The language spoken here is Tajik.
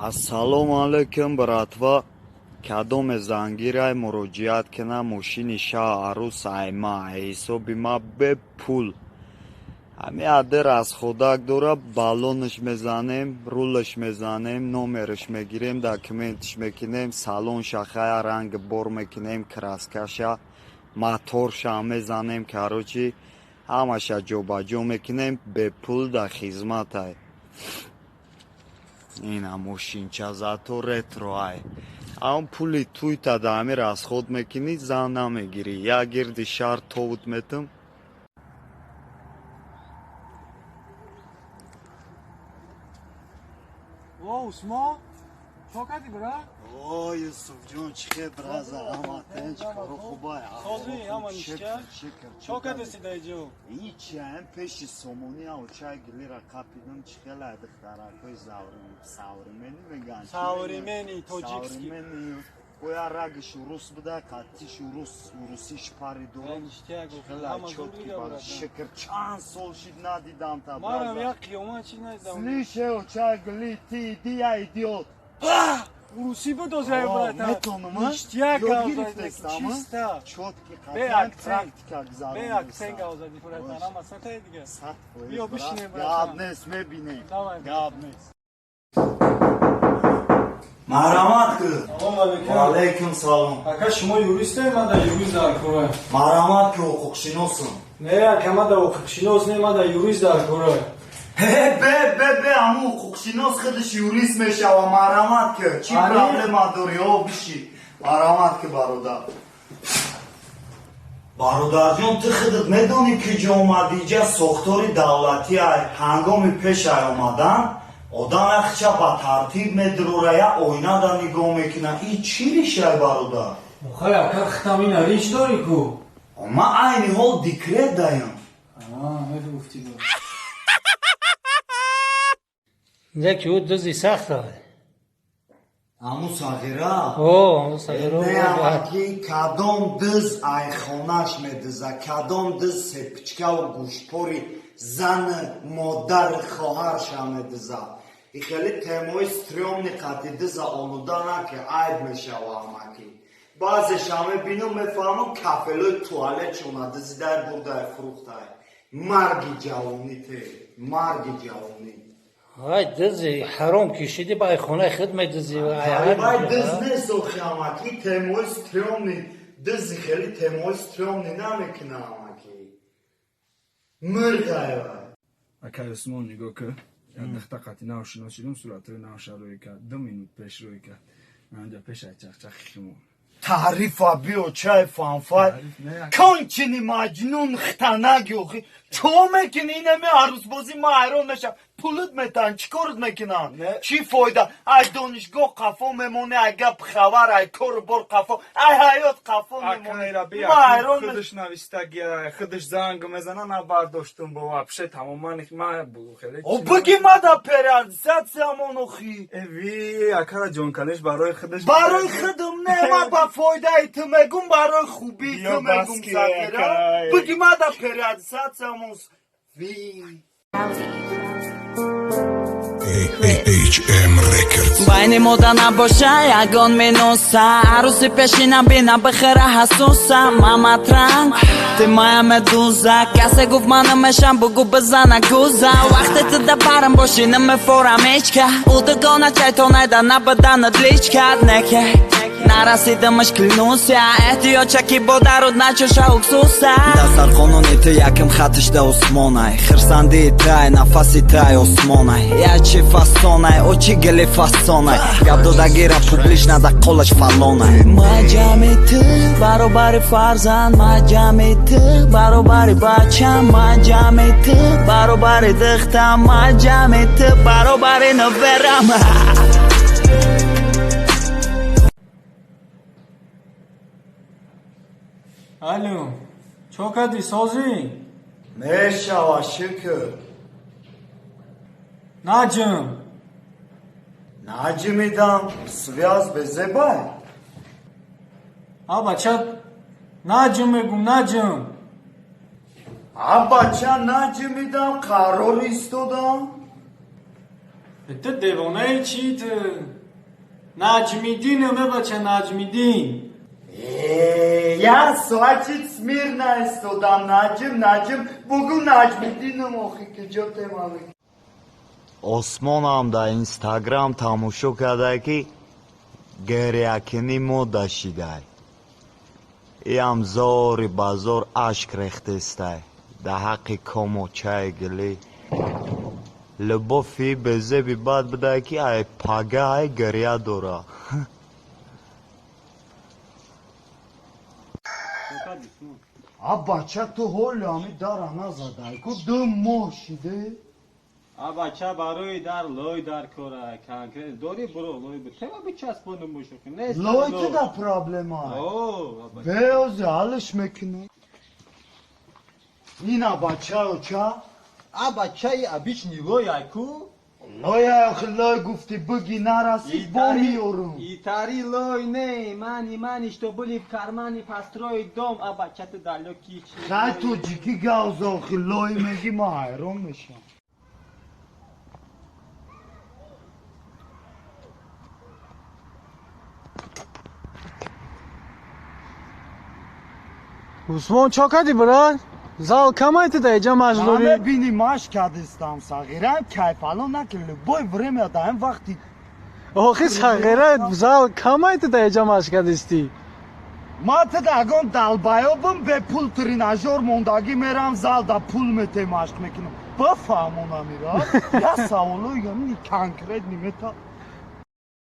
Ассалому алайкум, братва. Кадоме зангирай, муроҷиат кина. Мошини шаҳ арӯс айма, ҳисоби ма, бепул. Ҳами аде расходак дора, баллонаш мезанем, рулаш мезанем, номераш мегирем, документаш мекунем, салон шахая ранг бор мекунем, краскаша, моторша мезанем, короче, ҳамаша ҷобаҷо мекунем, бепул дар хизматай. Ина мошинча зато ретро ай. Ам пули туйта да ҳами расход мекунӣ, зан намегирӣ. Як гирди шаҳр товут метам. О, Усмон, чо кардӣ, брат? О, Юсуфҷон, чӣ хел, браза, ҳама тинч, кору хубай? Созӣ, ҳама ништяк. Чо кардеси дар иҷо? Ҳичи, ам пеши сомонӣ очай гилира қапидам. Чӣ хел ай, духтаракои современный меган? Современный, тоҷикский. Современный. Оя рагиш урус буда, қатиш урус, урусиш пари дорам. Ништяк, Хела ҳама чётки зур бар. брат. Шукр, чанд сол шид надидам та, Манам браза. як қиёмат чи надидам. Слышь, очай гили, ты иди, я идиот. Урусӣ буд озай, О, брат. метонам, а? Ништяк. Ёд Гап гирифтест, задӣ, ама? чисто. Чётки, Бе қатъиян акцент. практика Бе гузарондиста. акцент гап задӣ, братан. Ҳама сатаи дига. 100%, Биё, брат. бишинем, Гап братан. нест, мебинем. Давай. Гап нест. Марҳамат кӯ. Салом алейкум. Ваалайкум салом. Ака, шумо юристе, ман дар юрист дар кора. Марҳамат ки, ҳуқуқшиносум. Не, ака, ман дар ҳуқуқшинос не, ман дар юрист дар кора. Ҳе, бе, бе, бе, ҳамун ҳуқуқшинос худаш юрист мешава. Марҳамат ки, чӣ Ани? проблема дорӣ? О, биши. Марҳамат ки, бародар. Бародарҷон, ту худат медонӣ, ки ҷо омадӣ? Иҷа сохтори давлатӣ ай. Ҳангоми пешай омадан одам яхча ба тартиб медурора, я оинада нигоҳ мекуна. И чӣ ришай, бародар? Охай, ака, хитам ина риш дорӣ ку. Ман айни ҳол декрет даям. Мегуфтӣ. Яки ӯ дузи сахт ай. Ҳамун сағира? О, ҳамун сағира. Не, амаки, кадом диз айхонаш медиза, кадом диз сепичкаву гӯшпори зани, модари, хоҳарша медиза? И хеле темои стрёмный қати диза олуда наки, айб мешава, амаки. Баъзеша мебинам, мефаҳмам, кафелои туалетшона дизидай, бурдай, фурӯхтай. Марги ҷавонӣ те, марги ҷавонӣ. Ай, дизи ҳаром кишиди, ба айхонаи худ медизи. Вай диз нест охи, амаки, темои стрёмный. Дизи хеле темои стрёмный намекуна, амаки. Мирғай вай. Акай Усмон, нигоҳ кӣ, як духта қати нав шинос шудум, суратҳои навша рӯй кард, 2 минут пеш рӯй кард. Ман инҷа пешай чахчахи химо. Таърифа биё, чай фанфай. Таъриф не, Конченый маҷнун, хтанаги охи. Чо мекунӣ инами арӯсбозӣ? Ман ҳайрон мешавам. Пулут метаҳанд, чӣ корут мекунанд? Не. Чӣ фоида? Ай донишгоҳ қафо мемонӣ, ай гап хабар, ай кору бор қафо, ай ҳаёт қафо мемонӣ. Акайра Ман ҳайрон мешавам. Худаш навистагия, худаш занг мезана, набардоштум, бо вообще тамоман ма хеле. О, биги мада переадресатсиямон охи. Эви, акара ҷонканеш барои худаш. Барои худам не, ман ба фоидаи ту мегум, барои хубии ту Биё, мегум. бас ки, Сағира. акай. Биги мада переадресатсиямон ви. HM Records. Байни мода набоша ягон минуса, арӯси пешина бина, бихӯра ҳасуса. Маматранг, ты моя медуза. Касе гуфт, ман намешам, бугу бизана гуза. Вақте ту да барам бошӣ, намефорам ҳечка. Ӯ дугона чайтонайда набадана дличка неке. Нарасидамаш, клянусь я, эҳтиёт чаки бо даруд начӯша уксуса. Дастархонони ту якм хатиш да усмонай, хирсандии тай, нафаси тай осмонай. Я чи фасонай, о чи гили фасонай, гап додагира публично да қолаш фалонай. Ма ҷамъи ту баробари фарзанд, ма ҷамъи ту баробари бачам, ма ҷамъи ту баробари духтам, ма ҷамъи ту баробари наберам. Алло, чо кардӣ, созӣ? Мешава, шукр. Наҷм. Наҷимидам, связь безебай. А, бача, наҷм мегум, наҷм. А, бача, наҷимидам, қарор истодам. Ту девонаи чӣ ту? Наҷмиддин мебача, Наҷмиддин. Я соатит смирно истодам, Наҷм, Наҷм, бугу Наҷмиддином, охи куҷо темами. Осмонам дар Инстаграм тамошо карда, ки гирякунӣ мода шидай. Иам зори ба зор ашк рехтестай дар ҳаққи комочаи гилӣ. Любови безеби бад будай, ки ай пага ай гиря дора. А бача, ту ҳоли ҳами дара назадай ку, 2 моҳ шиде. А бача, барои дар лой дар кора конкрет дори, буро лой бу тема бичаспонум бошохи нест. Лой ту да проблема. О, бача. Беози ҳаллиш мекунӣ. Ина бача, оча. А бачаи обычный лой айку. Лой охи, лой гуфти, буги нарасид, бо меёрум. Итари лой не, мани мани, что были в кармане, построить дом, а бача, ты далекий. Хай, тоҷикӣ гавза, охи лой меги, ма ҳайрон мешам. Усмон, чо кардӣ, брат? Зал камай ту да иҷа машқ дорӣ? Мебини, машқ кардистам, сағирам, кайфало наки, любой время даем вақти. Охи сағира, зал камай ту да иҷа машқ кардистӣ? Ма ту ягон долбоёбам, бепул тренажёр мондагӣ мерам зал, да пул мете, машқ мекунам? Бафаҳмонамира, я саволо яни конкретный мета.